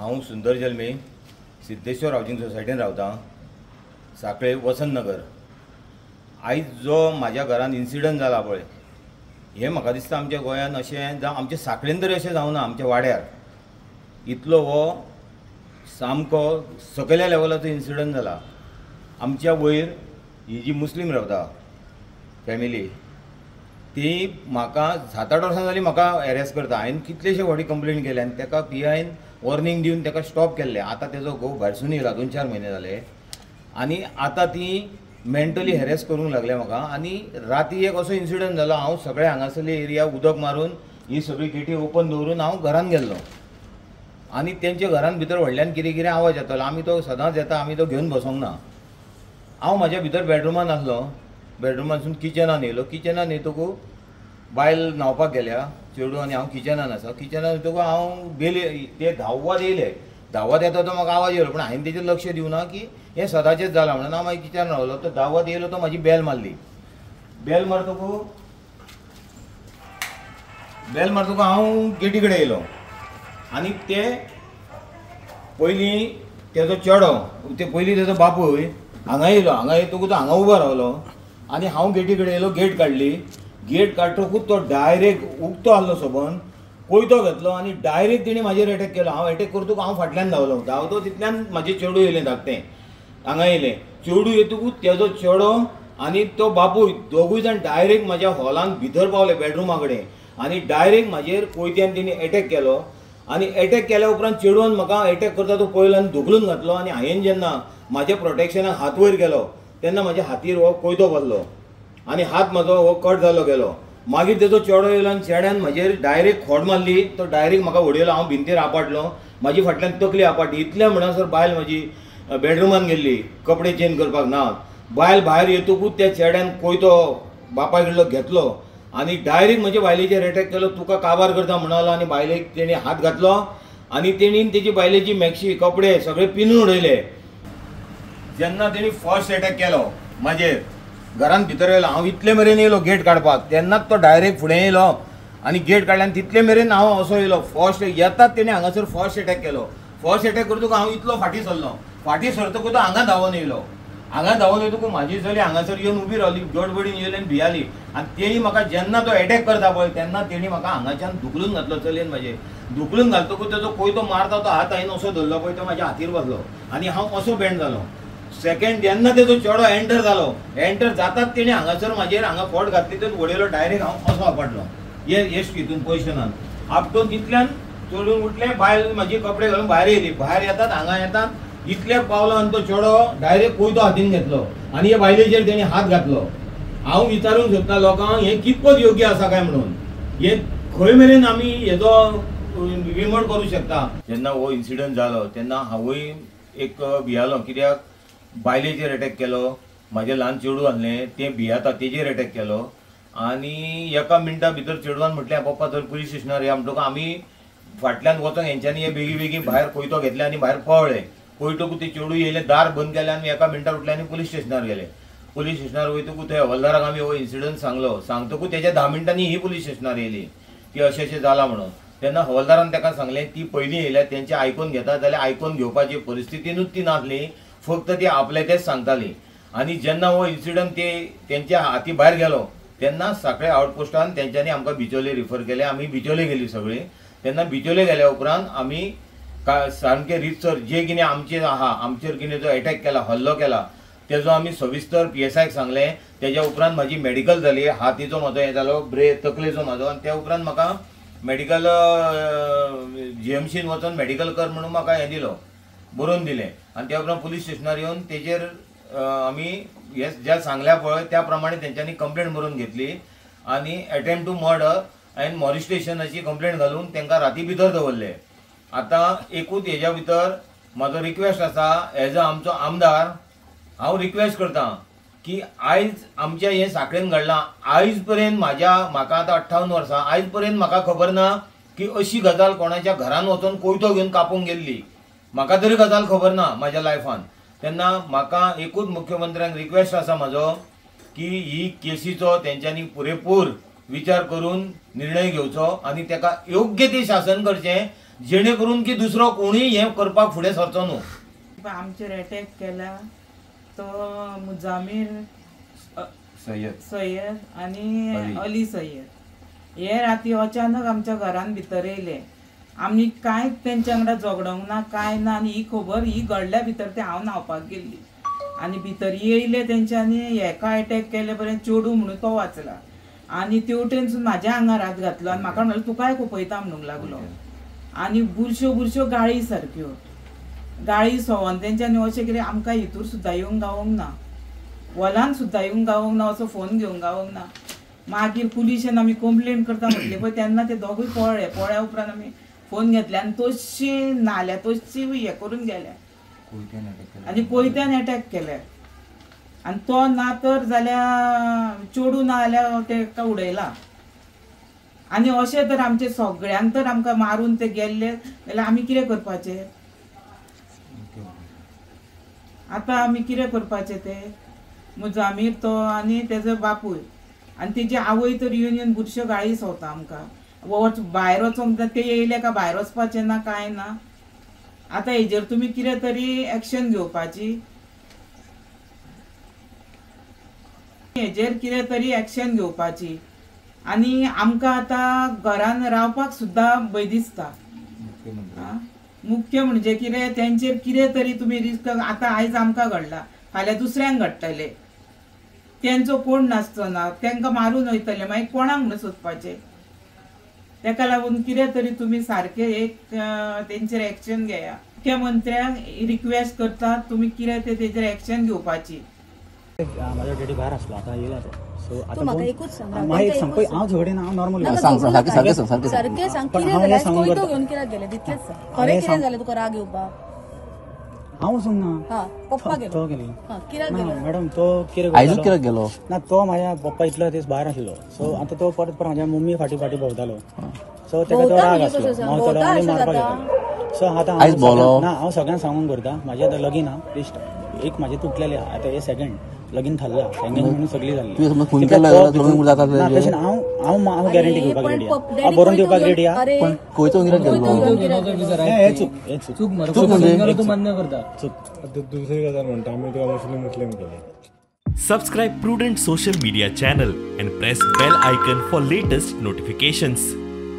हांव सुंदर जल्मी सिद्धेश्वर हावजींग सोसायटीन रावता, साखळे वसंत नगर. आयज जो म्हाज्या घरान इन्सिडंट जाला पळय, हें म्हाका दिसता आमच्या गोंयान अशें जावं आमच्या साखळेन तरी अशें जावना. आमच्या वाड्यार इतलो हो सामको सकयल्या लेवलाचो इन्सिडंट जाला. आमच्या वयर ही जी मुस्लीम रावता फॅमिली, ती म्हाका 7-8 वर्सां जालीं म्हाका हॅरेस करता. हांवें कितलेशे फावटी कंप्लेन केल्या आनी ताका पी आयन वॉर्निंग दिवन ताका स्टॉप केल्लें. आतां तेजो घोव भायरसून येयला, 2-4 म्हयने जाले आनी आतां ती मेंटली हॅरेस करूंक लागल्या म्हाका. आनी राती एक असो इन्सिडंट जालो, हांव सगळे हांगासरले एरिया उदक मारून ही सगळी गेटी ओपन दवरून हांव घरान गेल्लो आनी तेंच्या घरान भितर व्हडल्यान कितें कितें आवाज येतालो. आमी तो सदांच येता, आमी तो घेवन बसोंक ना. हांव म्हाज्या भितर बेडरुमान आसलो, बेडरुमानसून किचनान येयलो. किचनान येतकू बायल न्हांवपाक गेल्या, चेडूं आनी हांव किचनान आसा. किचनान येतकू हांव बेली ते धांवत येयले, धांवत येता तो म्हाका आवाज येयलो, पूण हांवें तेजेर लक्ष दिवना की हें सदांचेंच जालां म्हणून. हांव मागीर किचनान रावलो, तो धांवत येयलो, तो म्हाजी बेल मारली. बेल मारतकू हांव गेटी कडेन येयलो आनी ते पयलीं तेजो चेडो, ते पयलीं तेजो बापूय हांगा येयलो. हांगा येतकूच तो हांगा उबो रावलो आनी हांव गेटी कडेन येयलो. गेट काडली, गेट काडटकूच तो डायरेक्ट उक्तो आहलो सोबन, कोयतो घेतलो आनी डायरेक्ट तेणी म्हाजेर एटॅक केलो. हांव एटॅक करतकूच हांव फाटल्यान धांवलो, धांवतो तितल्यान म्हाजें चेडूं येयलें, धाकटें हांगा येयलें. चेडूं येतकूच तेजो चेडो आनी तो बापूय दोगूय जाण डायरेक्ट म्हाज्या हॉलान भितर पावले, बेडरुमा कडेन, आनी डायरेक्ट म्हाजेर कोयत्यान तेणी एटॅक केलो. आनी एटॅक केल्या उपरांत चेडवान म्हाका एटॅक करता तो पळयलो आनी धुकलून घातलो. आनी हांवें जेन्ना म्हाज्या प्रोटेक्शनाक हात वयर गेलो तेन्ना म्हाज्या हातीर हो कोयतो बसलो आनी हात म्हाजो हो कट जालो गेलो. मागीर तेजो चेडो येयलो आनी चेड्यान म्हाजेर डायरेक्ट खोड मारली, तो डायरेक्ट म्हाका उडयलो. हांव भिंतीर आपटलो, म्हाजी फाटल्यान तकली आपटली. इतल्या म्हणसर बायल म्हाजी बेडरुमान गेल्ली कपडे चेंज करपाक ना. बायल भायर येतकूच त्या चेड्यान कोयतो बापाय कडलो घेतलो आनी डायरेक्ट म्हजे बायलेचेर एटॅक केलो. तुका काबार करता म्हणालो आनी बायलेक तेणी हात घातलो आनी तेणी तेजी बायलेची मॅक्सी कपडे सगळे पिनून उडयले. जेन्ना तेणी फर्स्ट एटॅक केलो म्हाजेर, घरान भितर येयलो, हांव इतले मेरेन येयलो गेट काडपाक, तेन्नाच तो डायरेक्ट फुडें येयलो आनी गेट काडले आनी तितले मेरेन हांव असो येयलो. फर्स्ट येतात तेणी हांगासर फर्स्ट एटॅक केलो. फर्स्ट एटॅक करतकूच हांव इतलो फाटीं सरलो, फाटीं सरतकूच तो हांगा धांवून येयलो. हांगा धांवून येतकूच म्हाजी चली हांगासर येवन उबी रावली, गडबडीन येयली आनी भियाली. आनी तेणी म्हाका जेन्ना तो एटॅक करता पळय तेन्ना तेणी म्हाका हांगाच्यान धुकलून घातलो, चलयेन म्हाजे धुकलून घालतकूच तेजो कोयतो मारता तो हात हांवें असो धरलो पळय, तो म्हाज्या हातीर बसलो आनी हांव असो बेंड जालो. सेकंड जेन्ना तेजो चेडो एंटर जालो, एंटर जातात तेणी हांगासर म्हाजेर हांगा खोट घातली, तो उडयलो डायरेक्ट हांव असो आपटलो हे हितून पोजिशनान आपटून तितल्यान चडून उठलें. बायल म्हाजी कपडे घालून भायर येयली, भायर येतात हांगा येतात इतले पावलो आनी तो चेडो डायरेक्ट कोयतो हातीन घेतलो आनी हे बायलेचेर तेणी हात घातलो. हांव विचारूंक सोदता लोकांक हें कितपत योग्य आसा काय म्हणून, हें खंय मेरेन आमी हेजो विमळ करूं शकता. जेन्ना हो इन्सिडंट जालो तेन्ना हांवूय एक भियालो, कित्याक बायलेचेर एटॅक केलो, म्हाजें ल्हान चेडूं आहलें तें भियाता तेजेर एटॅक केलो. आनी एका मिनटा भितर चेडवान म्हटलें पप्पा चल पुलीस स्टेशनार या. म्हणटकूच आमी फाटल्यान वचोन हेंच्यांनी हे बेगी बेगीन भायर कोयतो घेतले आनी भायर पळ्ळे. पळयतकूच ते चेडूं येयलें, दार बंद केलें आनी एका मिनटार उठले आनी पुलीस स्टेशनार गेले. पुलीस स्टेशनार वयतकूच थंय हवालदाराक आमी हो इन्सिडंट सांगलो. सांगतकूच तेज्या 10 मिनटांनी ही पुलीस स्टेशनार येयली की अशें अशें जालां म्हणून. तेन्ना हवालदारान ताका सांगलें ती पयलीं येयल्या तेंचें आयकून घेता जाल्यार आयकून घेवपाची परिस्थितीनूच ती नासली, फक्त ती आपलें तेंच सांगताली. आनी जेन्ना हो इन्सिडंट ते तेंच्या हाती भायर गेलो तेन्ना साखळे आवटपोस्टान तेंच्यांनी आमकां बिचोले रिफर केले. आमी बिचोले गेली सगळीं. तेन्ना बिचोले गेल्या उपरांत आमी सामकें रितसर जे कितें आमचेर आहा, आमचेर कितें जो एटॅक केला, हल्लो केला तेजो आमी सविस्तर पी एस आयक सांगलें. तेज्या उपरांत म्हाजी मेडिकल जाली, हातीचो म्हाजो हें जालो, ब्रे तकलेचो म्हाजो, आनी त्या उपरांत म्हाका मेडिकल जी एम सीन वचोन मेडिकल कर म्हणून म्हाका हें दिलो, बरोवन दिलें. आनी त्या उपरांत पुलीस स्टेशनार येवन तेजेर आमी हे ज्या सांगल्या पळय त्या प्रमाणे तेंच्यांनी कंप्लेन बरोवन घेतली आनी एटेम्प्ट टू मर्डर आनी मॉरिस्टेशनाची कंप्लेन घालून तांकां राती भितर दवरले. आतां एकूच हेज्या भितर म्हाजो रिक्वेस्ट आसा, एज अ आमचो आमदार हांव रिक्वेस्ट करता की आयज आमच्या हें साखळेन घडलां, आयज पर्यंत म्हाज्या म्हाका आतां 58 वर्सां, आयज पर्यंत म्हाका खबर ना की अशी गजाल कोणाच्या घरान वचोन कोयतो घेवन कापूंक गेल्ली, म्हाका तरी गजाल खबर ना म्हाज्या लायफान. तेन्ना म्हाका एकूच मुख्यमंत्र्यांक रिक्वेस्ट आसा म्हाजो की ही केसीचो तेंच्यांनी पुरेपूर विचार करून निर्णय घेवचो आनी ताका योग्य ते शासन करचें, जेणे करून की दुसरो कोणूय हें करपाक फुडें सरचो न्हू. आमचेर अटॅक केला तो मुजामीर सय्यद आनी अली सय्यद हे राती अचानक आमच्या घरान भितर येयले. आमी कांयच तेंच्या वांगडा झगडोंक ना कांय ना आनी ही खबर ही घडल्या भितर ते हांव न्हांवपाक गेल्ली आनी भितर येयले तेंच्यांनी हेका अटॅक केले पर्यंत चेडूं म्हणून तो वाचला आनी तेवटेनसून म्हाज्या आंगार हात घातलो आनी म्हाका म्हणलें तुकाय खोपयता म्हणूंक लागलो आनी बुरश्यो बुरश्यो गाळी सारक्यो गाळी सोवन तेंच्यांनी अशें कितें आमकां हितूर सुद्दां येवंक गावोंक ना, वॉलान सुद्दां येवंक गावोंक ना, असो फोन घेवंक गावोंक ना. मागीर पुलिशेन आमी कंप्लेन करता म्हटलें पळय तेन्ना ते दोगूय पळ्ळे. पळ्ळ्या उपरांत आमी फोन घेतले आनी तशी नाल्या तशी हें करून गेल्या आनी कोयत्यान अटॅक केले आनी तो ना तर जाल्यार चेडूं ना जाल्यार तेका उडयला. आनी अशें तर आमचे सगळ्यांक तर आमकां मारून ते गेल्ले जाल्यार आमी कितें करपाचें आतां? आमी कितें करपाचें? ते मुजामीर तो आनी तेजो बापूय आनी तेजी आवय तर येवन येवन बुरश्यो गाळी सोंवता आमकां. वच भायर वचोंक ते येयले काय भायर वचपाचें ना कांय ना. आतां हेजेर तुमी कितें तरी एक्शन घेवपाची, हेजेर कितें तरी एक्शन घेवपाची. आनी आमकां आतां घरान रावपाक सुद्दां भंय दिसता. मुख्य म्हणजे कितें तेंचेर कितें तरी तुमी रिस्क. आतां आयज आमकां घडला फाल्यां दुसऱ्यांक घडटलें, तेंचो कोण नासचो ना, तेंकां मारून वयतले, मागीर कोणाक म्हणून सोदपाचें? तेका लागून कितें तरी तुमी सारकें एक तेंचेर एक्शन घेया. मुख्यमंत्र्यांक रिक्वेस्ट करता तुमी कितें तें तेजेर एक्शन घेवपाची. म्हाजो डॅडी भायर आसलो आतां येयला तो. सो तूं म्हाका एकूच सांग, हांव सांग पळय, हांव झगडेना, हांव नॉर्मल सांग सारकें सांग सारकें सांग कितें जालें, कोयतो घेवन कित्याक गेलें तितलेंच सांग. खरें कितें जालें तुका राग येवपाक? हांव वचूंक ना, पप्पा गेलो तो गेलो कित्याक गेलो मॅडम? तो कितें आयजूच कित्याक गेलो ना, तो म्हाज्या पप्पा इतलो दीस भायर आसलो. सो आतां तो परत परत म्हाज्या मम्मी फाटीं फाटीं भोंवतालो. सो तेका तो राग आसलो, मावतालो आनी मारपाक येतालो. सो आतां ना हांव सगळ्यांक सांगून करता, म्हाजें आतां लगीन आहा बेश्ट एक म्हाजें तुटलेलें आहा, आतां हें सेकंड लगीन थारलां, एंगेजमेंट म्हणून सगळी जाल्ली. तशें हांव हांव हांव गॅरंटी घेवपाक रेडी आहा, हांव बरोवन दिवपाक रेडी आहा. पण कोयतो हे चूक, हे चूक चूक. दुसरी गजाल म्हणटा आमी तुका मुस्लीम मुस्लीम केले. Subscribe Prudent social media channel and press bell icon for latest notifications.